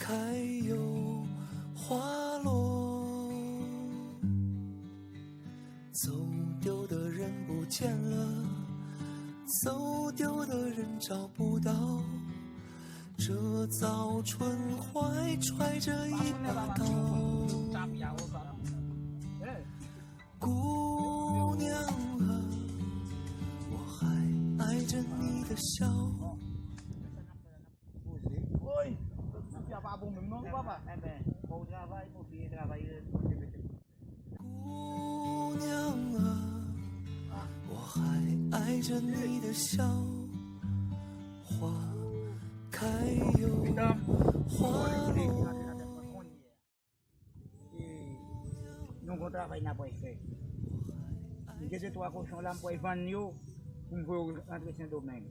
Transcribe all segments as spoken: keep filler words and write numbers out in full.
还有花落，走丢的人不见了，走丢的人找不到，这早春怀揣着一把刀。姑娘啊，我还爱着你的笑。 Poze. Woy, Sofia pa bon menm non, papa. Enben, fò w travay, Sofia travay, reponn de mete. 姑娘啊，我还爱着你的笑，花开又花落。 E nou gon travay n ap pral fè. M gen de twa kochon la, m pral vann yo pou m voye yo rantre Sendomeng.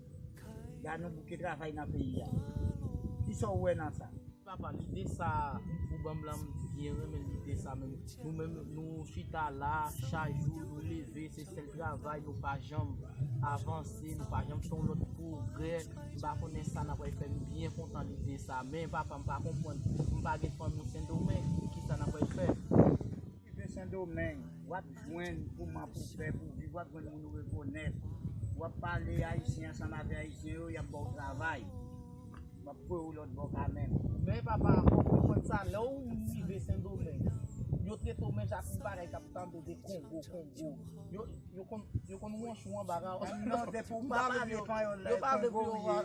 La nou bouke travay nan peyi a. Kisa w wè nan sa? Papa, lide sa ou ban m lan, m byen renmen lide sa menm. Nou menm, nou chita la, chak jou nou leve, se sèl travay, nou pa janm avanse, nou pa janm fè yon lòt pwogrè. M pa konnen sa n ap pral fè, m byen kontan lide sa. Men papa, m pa konprann, m pa gen fanmi Sendomeng, kisa n ap pral fè? Rive Sendomeng, w ap jwenn kòman pou fè pou viv, w ap jwenn moun ou rekonèt. W ap pale ayisyen ansanm avè ayisyen yo, y ap ba w travay. W ap voye w lòt bò kanmenm. Men papa, fò w konprann sa, lè w rive Sendomeng, yo trete w menm jan ak yon bagay k ap tande de Kongo, Kongo. Yo, yo konn, yo konn wonch ou anba ka w. Non, depi w pa pale panyòl la, Kongo w ye.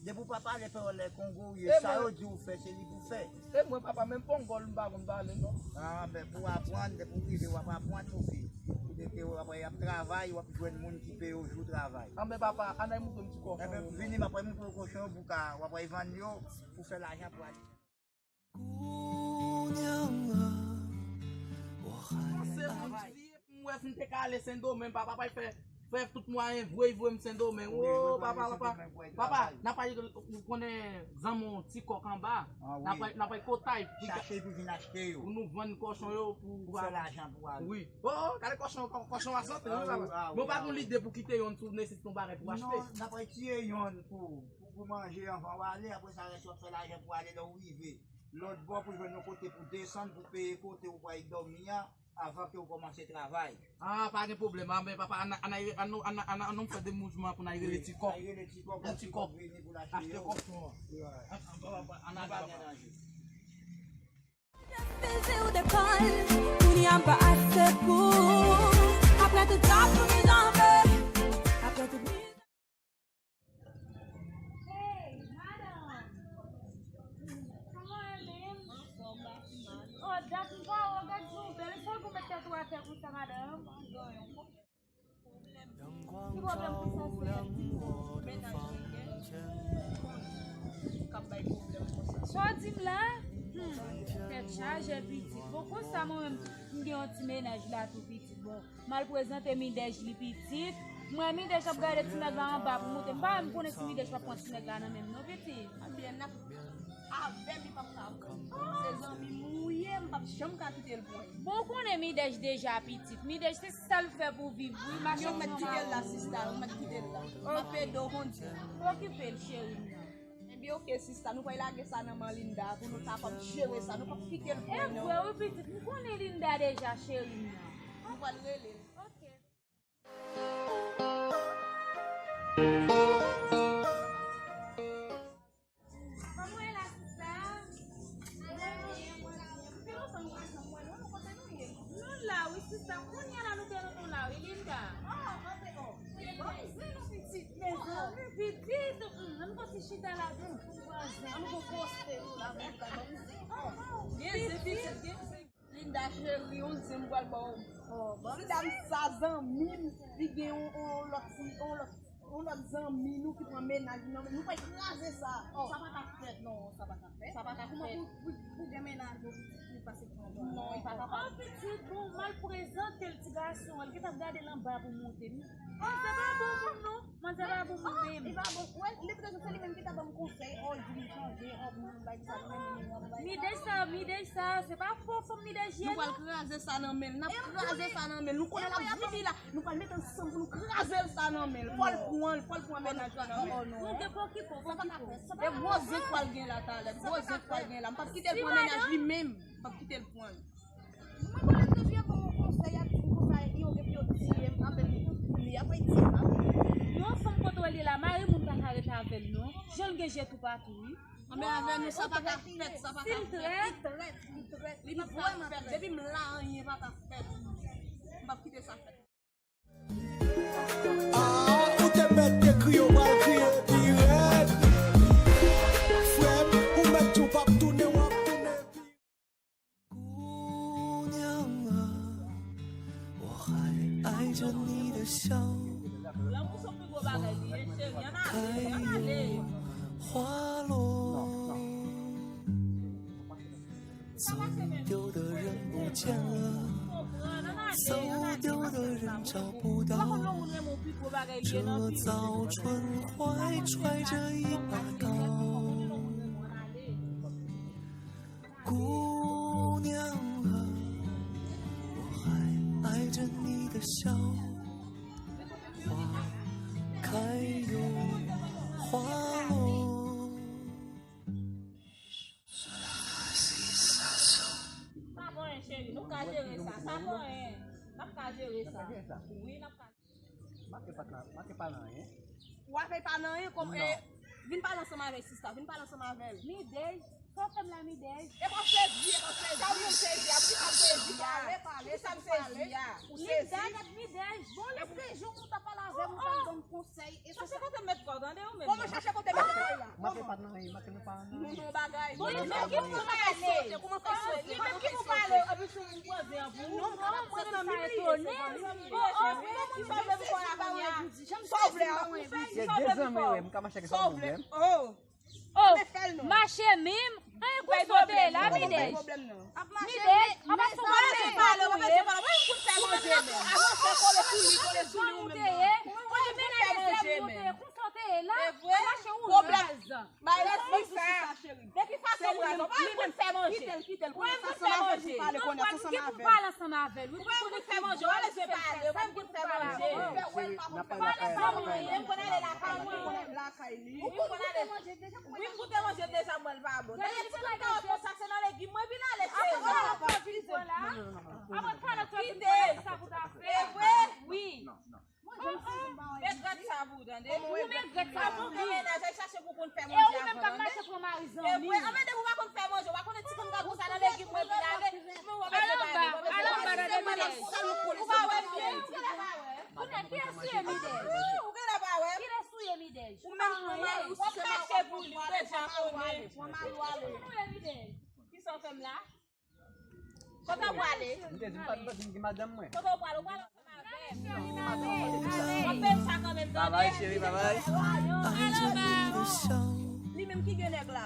Depi w pa pale panyòl la, Kongo w ye. Sa yo di w fè, se li pou fè. E mwen, papa, menm pongòl m pa konn pale non. Ah, ben, pou w aprann, depi w rive, w ap aprann, Sofi. Pou de ke w ap, w ap travay, w ap jwenn moun ki peye w jou travay. Ah, men papa, ann al montre m ti kòchon yo. Enben, vini, m ap montre w kochon yo pou ka, w ap vann yo, pou fè lajan pou ale. 姑娘啊，我还 Panse moun di, m wè si m te ka ale Sendomeng, papa pral fè, fè tout mwayen voye, voye m Sendomeng. Oh, papa, papa, papa, n ap al, ou konnen zanmi w Ti Kòk anba, n ap al, n ap al kotay pou chache pou vin achte yo. Pou nou vann kòchon yo pou fè lajan pou ale. Wi. Oh, gade kòchon, kòchon a sante, wi, papa. Men w pa gen lide pou kite yonn sou nesesite yon bagay pou achte? Non, n ap al tiye yonn pou, pou, pou manje anvan w ale, apre sa, rès yo ap fè lajan pou ale lè w rive. Lòt bò pou jwenn yon kote pou desann, pou peye kote ou pral dòmi a, avan ke ou kòmanse travay. Ah, pa gen pwoblèm. Ah, men papa, ann, ann, ann, ann, ann, ann, ann fè demouvman pou n al rele Ti Kòk. Al rele Ti Kòk, pou Ti Kòk vini pou l achte yo. Achte kòchon an. Wi. Ann, ann, papa, ann al. Depi jou dekòl, kounye a m pa ase pou. Apre tout sa pou m janbe. Apre tout. Hey, madanm! Kòman w ye menm? Anfòm, bati mal. Oh, dat m pa wè w, gad jan w bèl. Sa w gon mete tèt ou atè konsa, madanm? Ki pwoblèm pou sa, sè? Mennaj mwen gen, k ap bay pwoblèm konsa. Sa w di m la? Hmm, tèt chaje, pitit. Bon, konsa, mwen menm, m gen yon ti mennaj la tou, pitit. Bon, m al prezante Midèch li pitit. M wè Midèch ap gade ti nèg la anba pou moute. M pa menm konnen si Midèch p ap pran ti nèg la nan men m non, pitit. Ebyen, n ap avè m, li p ap ka pran. Se zanmi m ou ye, m p ap janm ka kite l pran. Bon, ou konnen Midèch deja pitit. Midèch se sa l fè pou viv, wi. Mache. Ou mèt kite l la, sista, ou mèt kite l la. M ap ede w, Bondye. Okipe l, cheri m nan. Ebyen, oke, sista, nou pral lage sa nan men Linda pou nou kapab jere sa. Nou p ap kite l pran, non. E vre, wi, pitit. M konnen Linda deja, cheri m nan. Nou pral rele l. Oke. Kòman w ye la, sista? Trè byen, mwen la. Gen lontan nou pa janm wè, non? Kote nou ye? Nou la, wi, sista. Kounye a la, nou te rann nou la, wi, Linda. Oh, antre, oh. Bon, se nou pitit, mezanmi, pitit. Hmm, ann fè ti chita la, pitit, pou vwazen. Ann fè poste nou la, pitit. Gen zen, pitit, gen zen. Linda cheri, yon zen m pral ba w. Oh, ban m. Ti dam sa zanmi m, li gen yon, yon lòt fi, yon lòt, yon lòt zanmi nou ki pran mennaj li nan men. Nou pral kraze sa. Oh. Sa pa ka fèt, non, sa pa ka fèt. Sa pa ka fèt. Kòman pou, pou, pou gen mennaj ou pitit li pase pran dwa? Non, li pa kapab. Oh, pitit, bon, m al prezante l ti gason an, li gentan ap gade l anba pou moute. Oh, se pa bon moun, non. Manzè pa bon pou menm. Li pa bon. Wè, li pito se li menm ki ta ban m konsèy. Oh, di m chanje, oh, m bay sa, m bay sa. Midèj sa, Midèj sa, se pa fo fanm Midèj ye. Nou pral kraze sa nan men l. N ap kraze sa nan men l. Nou konnen l ap vini la. Nou pral mete ansanm pou nou kraze l sa nan men l. Fò l pran, fò l pran mennaj la nan men l. Nou gen pòkipò, pòkipò. E gwo zen k pral gen la talè. Gwo zen k pral gen la. M p ap kite l pran mennaj li menm. M p ap kite l pran l. Mwen konnen ke Dye ban mwen konsèy, y ap di m konsa, yo gen pou yo tiye m, apèn li ap tiye m. Yon fanm kote w ye la, mari moun pa ka rete avè l non. Jan l gen je toupatou, wi. Anben avè nou, sa pa ka fèt, sa pa ka fèt. Li trèt, li trèt, li pa ka fèt. Depi m la, anyen pa ka fèt. M p ap kite sa fèt. Ah, ou te mèt te kriye, ou pral kriye pi rèd. Frè m, ou mèt di w p ap tounen, w ap tounen pi. 姑娘啊，我还爱着你的笑， Lanmou se pi gwo bagay li ye, cheri. Ann ale, ann ale. 花落。走丢的人不见了，走丢的人找不到。这早春怀揣着一把刀。姑娘啊，我还爱着你的笑。花开又花落。 Sa pa anyen cheri, nou ka jere sa. Sa pa anyen. N ap ka jere sa. Wi, n ap ka. Make pa nan, make pa nan anyen. Ou ap pa nan anyen kòm e vin pale ansanm avè sista, vin pale ansanm avè l. Midèj, sa w fè m la Midèj? E pa sezi, e pa sezi. Sa w vle sezi a, poukisa m sezi a? Pale, pale, poukisa m sezi a? Ou sezi? Linda, gad Midèj. Bon, lè se jou ou ta pale avè m, ou ta ban m konsèy. Chache kote met kò, tande ou menm. Kòman chache kote met kò la? Make pa nan anyen, make nou pa nan anyen. Non, non, bagay. Bon, li menm ki pou pale. Kòman fè sote? Li menm ki pou pale. Epi sou yon poze an pou ou. Non, mwen menm sa etone. Oh, oh, mwen menm ki fè menm kò la kounye a. Sa w vle a? Gen de zanmi wi, m ka mache ak sa pwoblèm. Oh. Oh, mache menm. Anyen pou sote la, Midèj. Midèj, apa sou pale pale ou ye. Ou menm nan tou avanse kole sou li, kole sou li ou menm nan. Ou menm pou fè manje menm. Konsa w te ye la, mache ou raz. Bay lespri sa. De ki fason ou menm, ou menm pou fè manje. Ou menm pou fè manje. Ou menm pou pale ansanm avè l. Ou menm pou fè manje. Ou leve pale. Ou menm pou fè manje. Pale sa ou ye. Ou konn ale lakay li. Ou konn ale. Wi, m goute manje deja, m wè l pa bon. Dayè, ti moun kawòt konsa, se nan legim mwen vin ale, cheri. Apre kalòt sa pou ta fè. E vre? Wi. Met grèt sa pou ou, tande? Ou met grèt sa pou ou. Ou menm k ap mache pran mari zanmi. E vre, anben depi w pa konn fè manje, w pa konnen ti moun kawòt konsa nan legim mwen vin ale. Al anba, al anba, tande Midèj. Ou pa wè m byen. Kounye a, kilès ou ye, Midèj? Kilès ou ye, Midèj? Ou menm, ou menm, w ap mache pou li, ou deja konnen. Kilès ou ye, Midèj? Kisa w fè m la? Kote w prale? M te di m pa t vle vin gen madanm mwen. Kote w prale? Ou prale ansanm avè m? W ap peye m sa kanmenm, tande? Babay, cheri, babay. Al anba. Li menm ki gen nèg la.